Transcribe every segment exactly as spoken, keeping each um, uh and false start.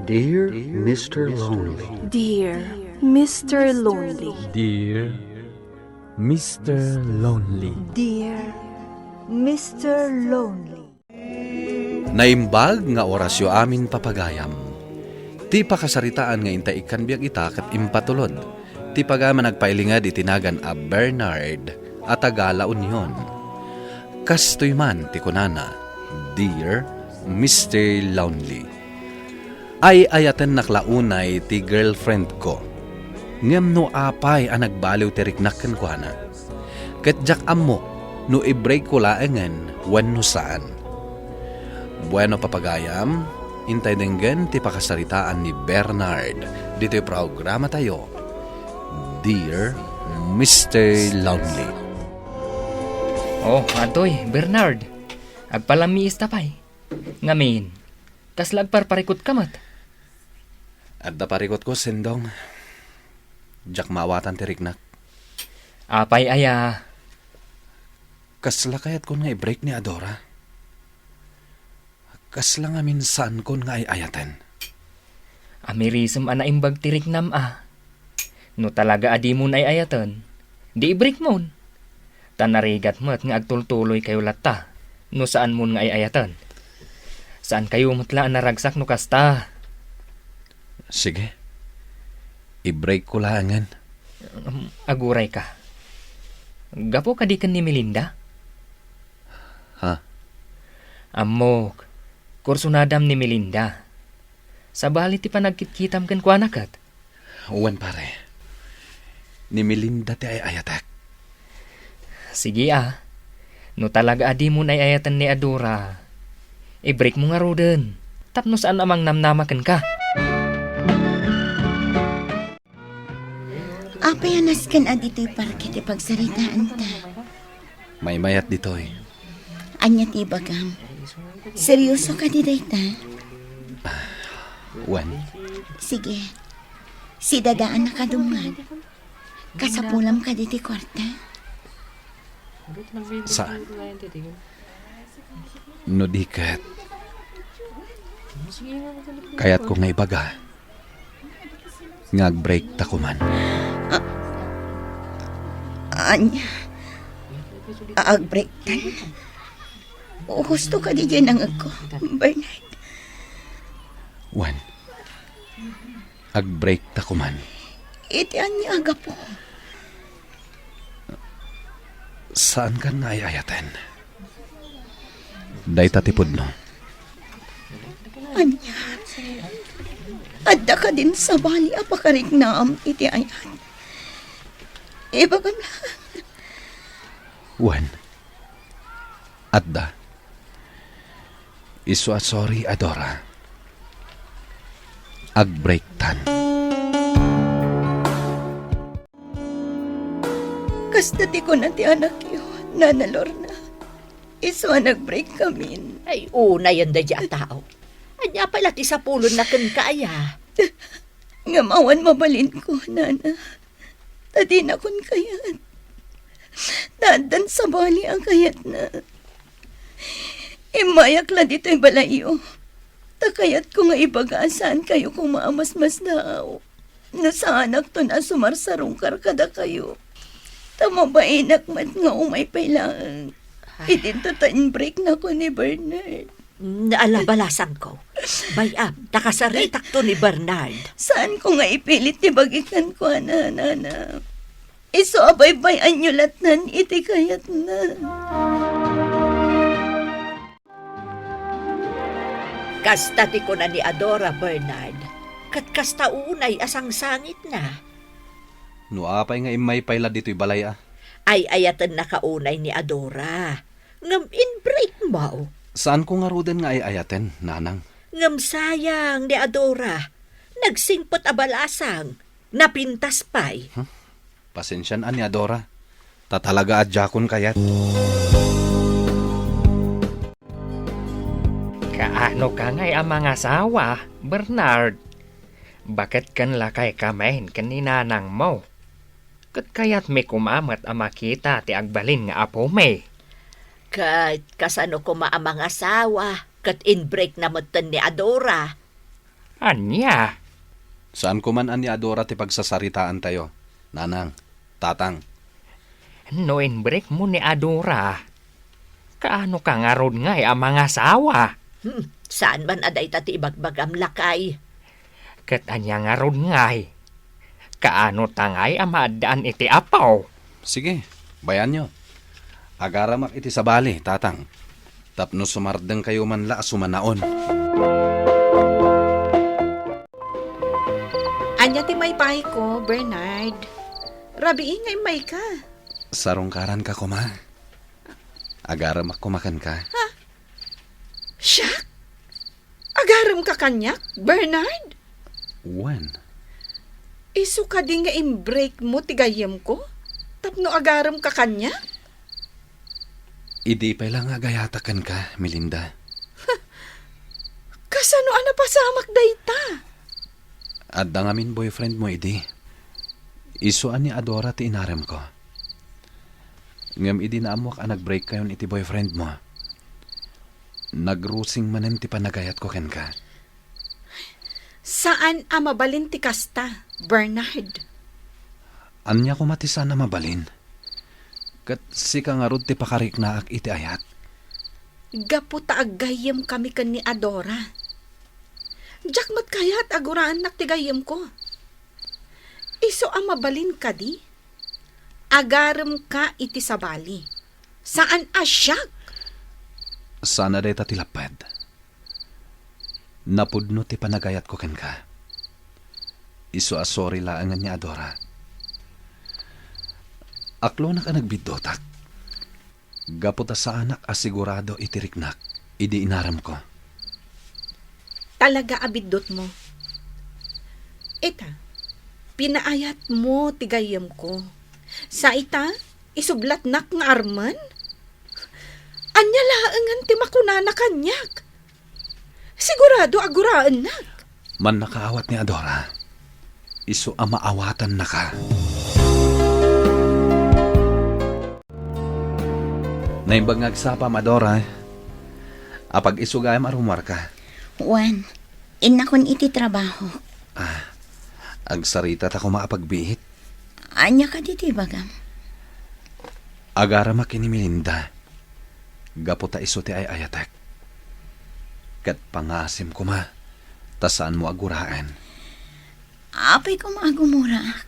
Dear Mister Lonely. Dear Mister Lonely. Dear Mister Lonely. Dear Mister Lonely. Naimbag nga orasyo amin, papagayam. Ti pakasaritaan nga inta ikkan biag ita ket impatulod ti pagayam a nagpailinged iti nagan a Bernard a taga La Union. Kastoy man ti kunana, Dear Mister Lonely. Ay-ayatennak la unay ti girlfriend ko. Ngem no apay a nagbaliw ti riknak kenkuana, ket diak ammo no i-break ko laengen wenno saan. Bueno, papagayam, intay denggen ti pakasaritaan ni Bernard ditoy programatayo, Dear Mister Lonely. Oh, adtoy, Bernard. Agpalammiista pay. Ngamin, kasla agparparikut ka met? Adda parikutko, Sendong. Diak maawatan ti riknak. Apay aya? Kasla kayatkon nga i-break ni Adora. Kasla ngamin saankon nga ay-ayaten. Amirisem a naimbag ti riknam a. No talaga a dimon ay-ayaten, di i-break mon. Ta narigat met nga agtultuloykayo latta no saanmon nga ay-ayaten. Saankayo met la a naragsak no kasta. Sige. I-break ko laengen. Um, aguray ka. Gapu kadi ken ni Melinda? Ha? Ammok, kursunadam ni Melinda. Sabali ti panagkitkitam kenkuana ket. Wen, pare. Ni Melinda ti ay-ayatek. Sige a. No talaga a dimon ay-ayaten ni Adora, i-break mo ngaruden. Tapno saan a mangnamnama kenka. Apay a nasken a ditoy parke ti pagsaritaanta? Maymayat ditoy. Ania ti ibagam? Seryoso kadi dayta? Wen. Sige. Sidadaan a kadumngag. Kasapulam kadi ti kuarta? Saan? No di ket, kayatko nga ibaga nga ag-break ta koman. A-, ania? Ag-break ta? Husto kadi diay nangegko, Bernard? Wen, ag-break ta koman. Iti ania a gapu? Saankan nga ay-ayaten. Dayta ti pudno. Ania? Adda kadin sabali a pakariknam iti ayat? Ibagam laeng. Wen, adda. Isu a sorry, Adora. Ag-break tan. Kasta ti kuna ti anakyo, Nana Lorna. Isu a nag-break kamin. Ay, unayen daydiay a tao. Ania pay la ti sapulonna kenka aya? Ngem awan mabalinko, Nana. Ta dinakon kayat. Ta addan sabali a kayatna. Immayak la ditoy balayyo. Ta kayatko nga ibaga a saankayo koma a masmasdaaw no saanakton a sumarsarungkar kadakayo. Ta mabainak met nga umay pay laeng. Idinto ta in-breaknakon ni Bernard. Mm, ala, balasangko. Bay-am, ta kasaritakto ni Bernard. Saanko nga ipilit ti bagik kenkuana, Nana. Isu a baybay-anyo lattan iti kayatna. Kasta ti kuna ni Adora, Bernard, ket kasta unay a sangsangitna. No apay nga immay pay la ditoy balay a? Ay-ayatennaka unay ni Adora. Ngem in-break mo. Saanko ngaruden nga ay-ayaten, Nanang. Ngem sayang ni Adora. Nagsingpet a balasang. Napintas pay. Hmm? Pasensian a ni Adora. Ta talaga a diakon kayat. Kaano ka ngay a mangasawa, Bernard? Baket ken lakay kamin ken ni nanangmo. Ket kayatmi koma met a makita ti agbalin nga apomi. Ket kasano koma a mangasawa ket in-breakna metten ni Adora? Ania? Saanko man a ni Adora ti pagsasaritaantayo, Nanang, Tatang. No inbreak mo ni Adora, kaano ka ngarud ngay a mangasawa? Hmm, saan man a dayta ti ibagbagam, lakay? Ket ania ngarud ngay? Kaano ta ngay a maaddaan iti apo? Sige, bayanyo. Agaramak iti sabali, Tatang. Tapno sumardengkayo man la a sumanaon. Ania ti maypayko, Bernard? Rabii nga immayka. Sarungkaranka koma. Agaramak koma kenka. Ha? Siak? Agaremka kaniak, Bernard? Wen. Isu kadi nga inbreak mo ti gayyemko tapno agaremka kaniak? Idi pay la nga agayatak kenka, Melinda. Kasano a napasamak dayta? Adda ngamin boyfriend mo idi. Isu a ni Adora ti inaremko. Ngem idi naammuak a nagbreakkayon iti boyfriend mo, nagrusing manen ti panagayatko kenka. Saan a mabalin ti kasta, Bernard. Ania koma ti saan a mabalin? Ket sika ngarud ti pakariknaak iti ayat. Gapu ta aggayyemkami ken ni Adora. Diak met kayat a guraennak ti gayyemko. Isu a mabalin kadi, agaremka iti sabali. Saan a siak. Saan a dayta ti lapped. Napudno ti panagayatko kenka. Isu a sorry laengen ni Adora. Aklonak a nagbiddutak. Gapu ta saanak a sigurado iti riknak idi inaremko. Talaga a biddutmo. Ita, pinaayatmo ti gayyemko. Sa ita, isublatnak nga armen? Ania laengen ti makunana kaniak? Sigurado a guraennak. Mannakaawat ni Adora. Isu a maawatannaka. Naimbag nga agsapam, Adora. Apag-isu gayam a rummuarka. Wen, innakon iti trabaho. Ah, agsarita ta koma a pagbiit. Ania kadi ti ibagam? Agaramak ken ni Melinda. Gapu ta isu ti ay-ayatek. Ket pangaasim koma, ta saanmo a guraen. Apay koma a gumuraak?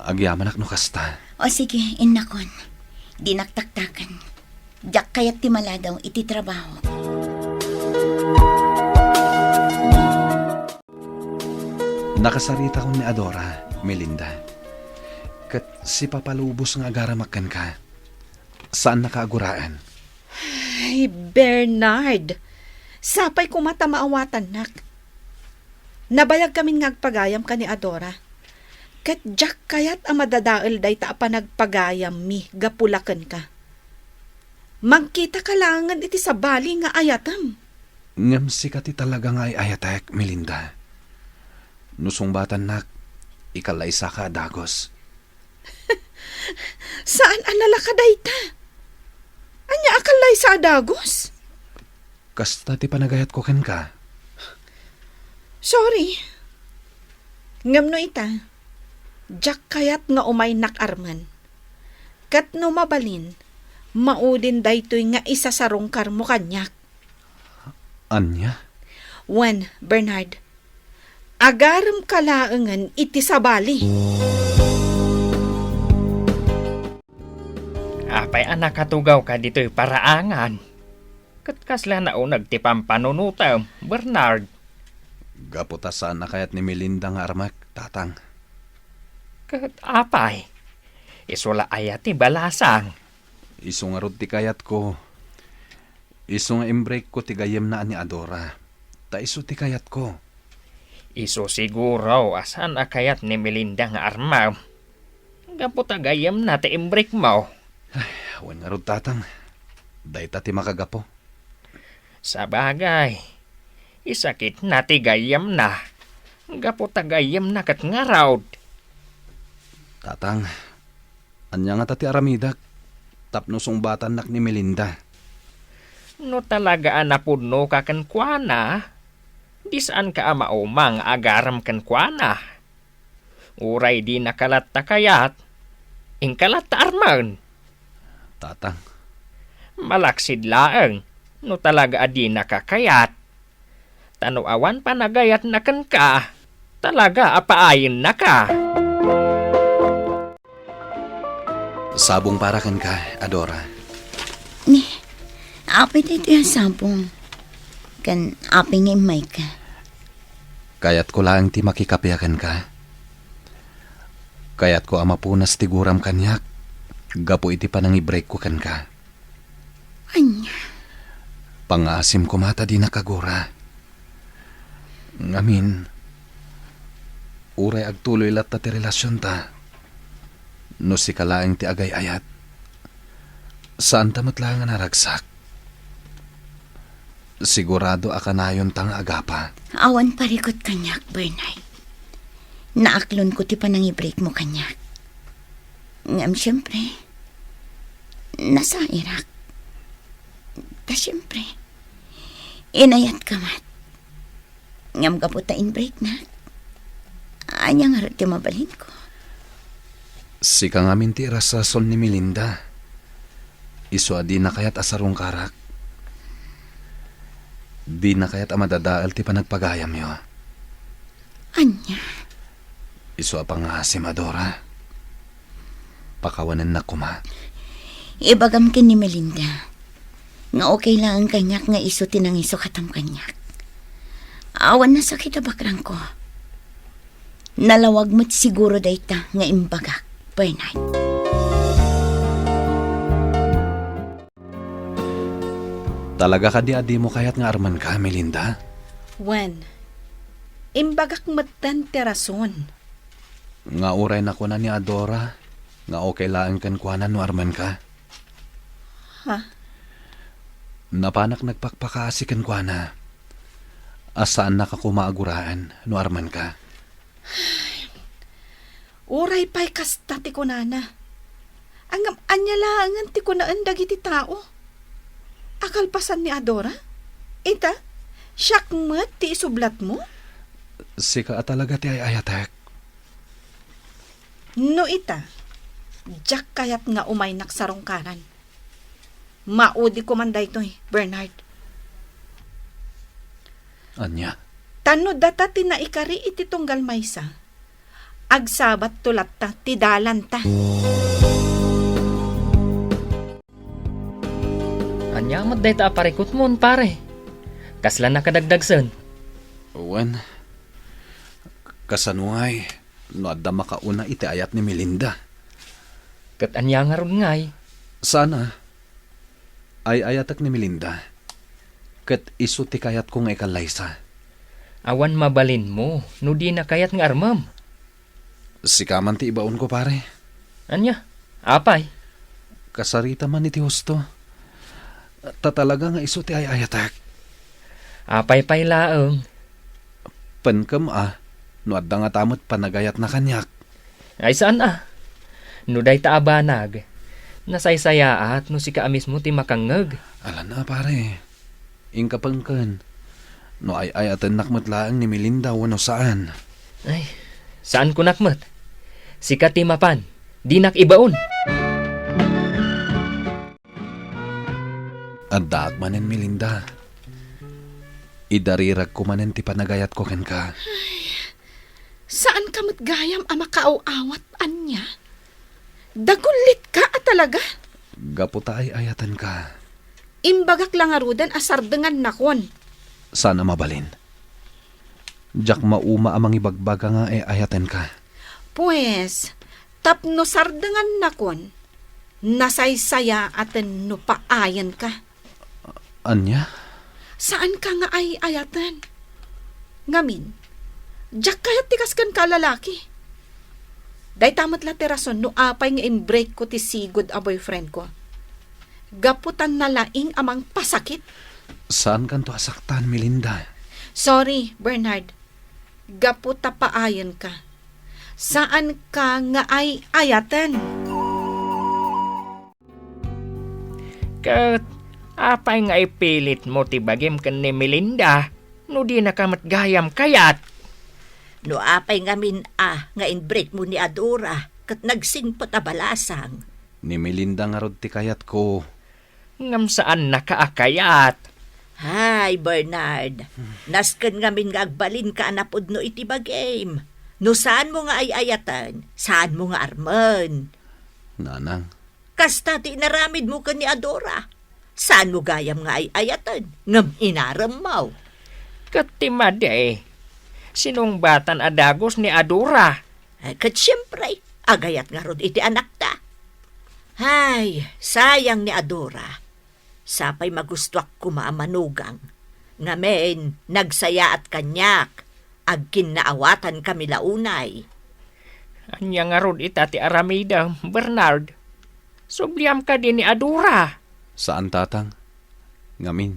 Agyamanak no kasta. O sige, innakon. Dinak taktaken. Diak kayat ti maladaw iti trabaho. Nakasaritakon ni Adora, Melinda. Ket sipapalubos nga agaramak kenka. Saannaka a guraen. Ay, Bernard! Sapay koma ta maawatannak. Nabayagkamin nga agpagayam ken ni Adora. Ket diak kayat a madadael dayta a panagpagayammi gapu la kenka. Mangkitaka laengen iti sabali nga ayatem. Ngem sika ti talaga nga ay-ayatek, Melinda. No sungbatannak, ikalaysaka a dagus. Saan a nalaka dayta? Ania a kallaysa a dagus? Kasta ti panagayatko kenka. Sorry. Ngem no ita, diak kayat nga umaynak armen. Ket no mabalin, maudin daytoy nga isasarungkarmo kaniak. Ania? Wen, Bernard, agaremka laengen iti sabali. Apay a nakatugawka ditoy paraangan? Ket kasla nauneg ti pampanunotem, Bernard. Gapu ta saan a kayat ni Melinda nga armek, Tatang. Ket apay? Isu la aya ti balasang? Isu ngarud ti kayatko. Isu nga imbreakko ti gayyemna a ni Adora. Ta isu ti kayatko. Isu siguro a saan a kayat ni Melinda nga armem. Gapu ta gayyemna ti imbreakmo. Ay, wen ngarud, Tatang. Dayta ti makagapu. Sabagay, isakitna ti gayyemna. Gapu ta gayyemna ket ngarud. Tatang, ania ngata ti aramidek tapno sungbatannak ni Melinda? No talaga a napudnoka kenkuana, ti saanka a mauma nga agaram kenkuana. Uray dinaka latta kayat, inka latta armen. Tatang. Malaksid laeng no talaga a dinaka kayat. Ta no awan panagayatna kenka, talaga a paayennaka. Sabong para kenka, Adora. Ni, apay daytoy a sabong? Ken apay nga immayka? Kayatko laeng ti makikape kenka. Kayatko a mapunas ti guram kaniak gapu iti panangibreakko kenka. Ania? Pangngaasim koma ta dinak agura. Ngamin, uray agtuloy latta ti relasionta, no sika laeng ti agay-ayat, saanta met laeng a naragsak. Sigurado a kanayonta nga agapa. Awan parikut kaniak, Bernard. Naaklonko ti panangibreakmo kaniak. Ngem siempre, nasairak. Ta siempre, inayatka met. Ngem gapu ta inbreaknak, ania ngarud ti mabalinko? Sika ngamin ti irasrason ni Melinda. Isu a dina kayat a sarungkarak. Dina kayat a madadael ti panagpagayamyo. Ania? Isu a pangngaasim, Adora. Pakawanennak koma. Ibagam ken ni Melinda nga okay laeng kaniak nga isu ti nangisukatam kaniak. Awan nasakit a bakrangko. Nalawag met siguro dayta nga imbagak, Bernard. Talaga kadi a dimo kayat nga armenka, Melinda? Wen, imbagak metten ti rason. Nga uray nakuna ni Adora nga okay laeng kenkuana no armenka? Ha? Napanak nagpakpakaasi kenkuana a saannak a koma a guraen no armenka. Uray pay kasta ti kunana. Ngem ania laengen ti kunaen dagiti tao? A kalpasan ni Adora? Ita, siak met ti isublatmo? Sika a talaga ti ay-ayatek. No ita, diak kayat nga umaynak sarungkaran. Maudi koman daytoy, Bernard. Ania? Ta no data ti naikari iti tunggal maysa, agsabatto latta ti dalanta. Ania met dayta a parikutmon, pare? Kasla nakadagdagsen? Wen, kasano ngay no adda makauna iti ayat ni Melinda? Ket ania ngarud ngay? Sana. Ay-ayatek ni Melinda, ket isu ti kayatko nga ikallaysa. Awan mabalinmo no dina kayat nga armem. Sika man ti ibaonko, pare. Ania? Apay? Kasarita man iti husto. Ta talaga nga isu ti ay-ayatek. Apay pay laeng? Penkem a, no adda ngata met panagayatna kaniak. Ay, saan a? No dayta a banag, nasaysayaat no sika a mismo ti makangngeg. Alan a, pare. Inka penken. No ay-ayatennak met laeng ni Melinda wenno saan. Ay, saan kunak met. Sika ti mapan. Dinak ibaon. Addaak manen, Melinda. Idariragko manen ti panagayatko kenka. Saanka met gayam a makaaw-awat, ania? Dagullitka a talaga? Gapu ta ay-ayatenka. Imbagak la ngaruden a sardengannakon. Saan a mabalin. Diak mauma a mangibagbaga nga ay-ayatenka. Pues, tapno sardengannakon, nasaysayaaten no paayenka. Ania? Saanka nga ay-ayaten. Ngamin, diak kayat ti kas kenka a lalaki. Dayta met la ti rason no apay nga imbreakko ti sigud a boyfriendko. Gapu ta nalaing a mangpasakit. Saankanto a saktan, Melinda? Sorry, Bernard. Gapu ta paayenka. Saanka nga ay-ayaten. Ket apay nga ipilitmo ti bagim ken ni Melinda? no dinaka met gayam kayat. No apay ngamin a nga in-break mo ni Adora ket nagsingpet a balasang? Ni Melinda ngarud ti kayatko. Ngem saannaka a kayat. Hay, Bernard, nasken ngamin nga agbalinka a napudno iti bagim. No saanmo nga ay-ayaten, saanmo nga armen. Nanang. Kasta ti inaramidmo ken ni Adora. Saanmo gayam nga ay-ayaten, ngem inaremmo. Ket ti madi, sinungbatan a dagus ni Adora. Ay, ket siempre, agayat ngarud iti anakta. Hay, sayang ni Adora. Sapay magustuak koma a manugang. Ngamin, nagsayaat kaniak. Agkinnaawatankami la unay. Ania ngarud ita ti aramidem, Bernard? Subliam kadi ni Adora? Saan, Tatang. Ngamin,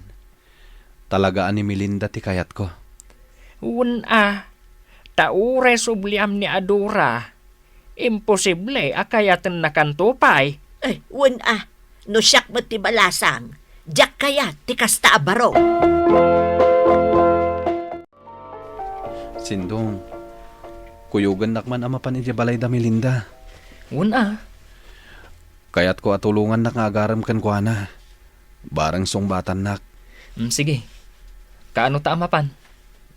talaga a ni Melinda ti kayatko. Wen a, ta uray subliam ni Adora, imposible a kayatennakanto pay. Eh, wen a, no siak met ti balasang, diak kayat ti kasta a baro. Sindong, kuyogennak man a mapan idiay balay da Melinda. Wen a. Kayatko a tulongannak nga agarem kenkuana. Bareng sungbatannak. Mm, sige. Kaano ta a mapan?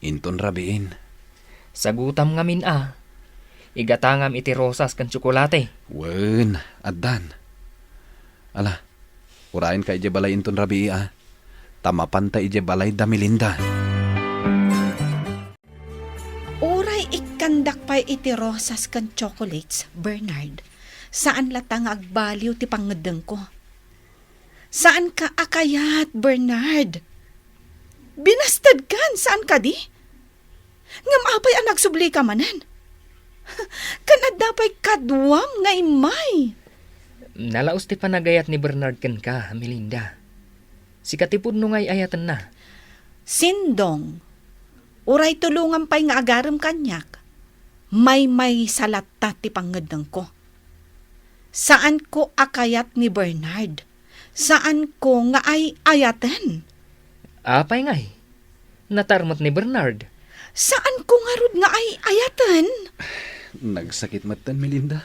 Inton rabiin. Sagutam ngamin a. Igatangam iti rosas ken tsokolate. Wen, addan. Ala, urayenka idiay balay inton rabii a. Ta mapanta idiay balay da Melinda. Uray ikkandak pay iti rosas ken chocolates, Bernard, saan latta nga agbaliw ti pangngeddengko. Saanka a kayat, Bernard. Binastedkan, saan kadi? Ngem apay a nagsublika manen? Ken adda pay kaduam nga immay. Nalaus ti panagayat ni Bernard kenka, Melinda. Sika ti pudno nga ay-ayatenna. Sindong, uray tulongam pay nga agarem kaniak, maymaysa latta ti pangngeddengko. Saanko a kayat ni Bernard. Saanko nga ay-ayaten. Apay ngay? Natarmet ni Bernard. Saanko ngarud nga ay-ayaten. Nagsakit metten, Melinda.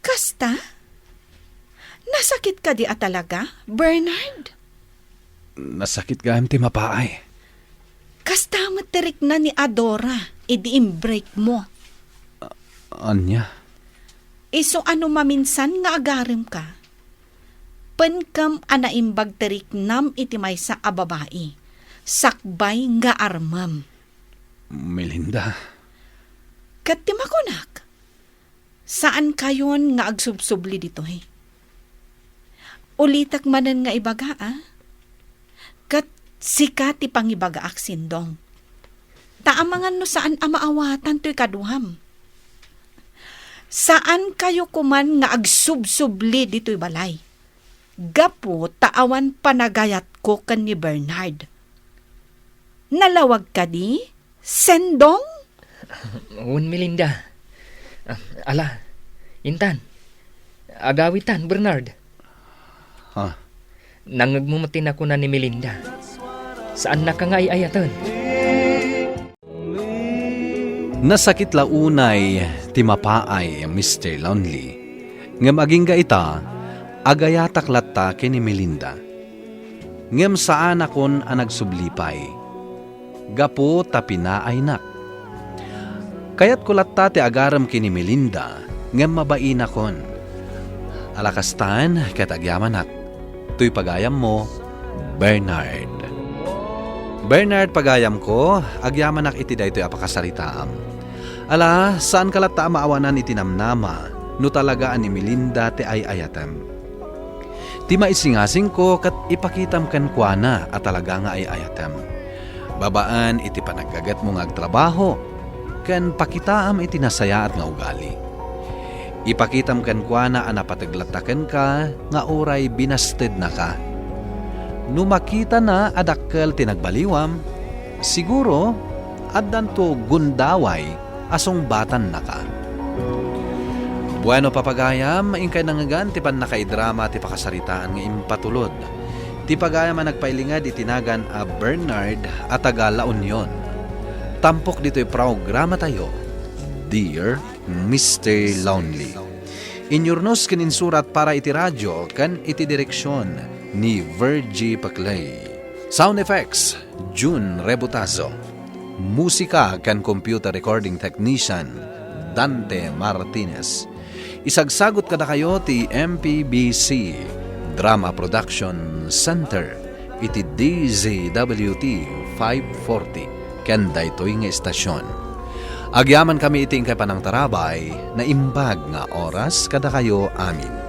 Kasta? Nasakit kadi a talaga, Bernard? Nasakit gayam ti mapaay. Kasta met ti rikna ni Adora idi imbreak mo. Ania? Isu a no maminsan nga agaremka, penkem a naimbag ti riknam iti maysa a babai, sakbay nga armem. Melinda. Ket ti makunak, saankayon nga agsubsubli ditoy. Ulitek manen nga ibaga, a? Ket sika ti pangibagaak, Sindong. Ta amangan no saan a maawatan toy kaduam. Saankayo koman nga agsubsubli ditoy balay. Gapu ta awan panagayatko ken ni Bernard. Nalawag kadi, Sendong? Wen, Melinda. Ah, ala, intan. Agawitan, Bernard. Ha? Nangngegmo met ti nakuna ni Melinda. Saannaka nga ay-ayaten. Nasakit la unay ti mapaay, Mister Lonely. Ngem agingga ita, agayatak latta ken ni Melinda. Ngem saanakon a nagsubli pay. Gapu ta pinaaynak. Kayatko latta ti agarem ken ni Melinda, ngem mabainakon. Ala kastan, ket agyamanak. Toy pagayammo, Bernard. Bernard, pagayamko, agyamanak iti daytoy a pakasaritaam. Ala, saanka latta a maawanan iti namnama no talaga a ni Melinda ti ay-ayatem. Ti maisingasingko ket ipakitam kenkuana a talaga nga ay-ayatem. Babaen iti panaggagetmo nga agtrabaho, ken pakitaam iti nasayaat nga ugali. Ipakitam kenkuana a napateg latta kenka nga uray binastednaka. No makitana a dakkel ti nagbaliwam, siguro, addanto gundaway a sungbatannaka. Bueno, papagayam, inkay nangngegan ti pannakaidrama ti pakasaritaan nga impatulod ti pagayam a nagpailinged iti nagan a Bernard a taga La Union. Tampok ditoy programatayo, Dear Mister Lonely. Inyurnos ken insurat para iti radio ken iti direksion ni Virgie Paclay. Sound effects, June Rebutazo. Musika ken computer recording technician, Dante Martinez. Isagsagot kadakayo ti M P B C Drama Production Center iti D Z W T five forty ken daytoy nga estasion. Agyamankami iti inkay panangtarabay, naimbag nga oras kadakayo amin.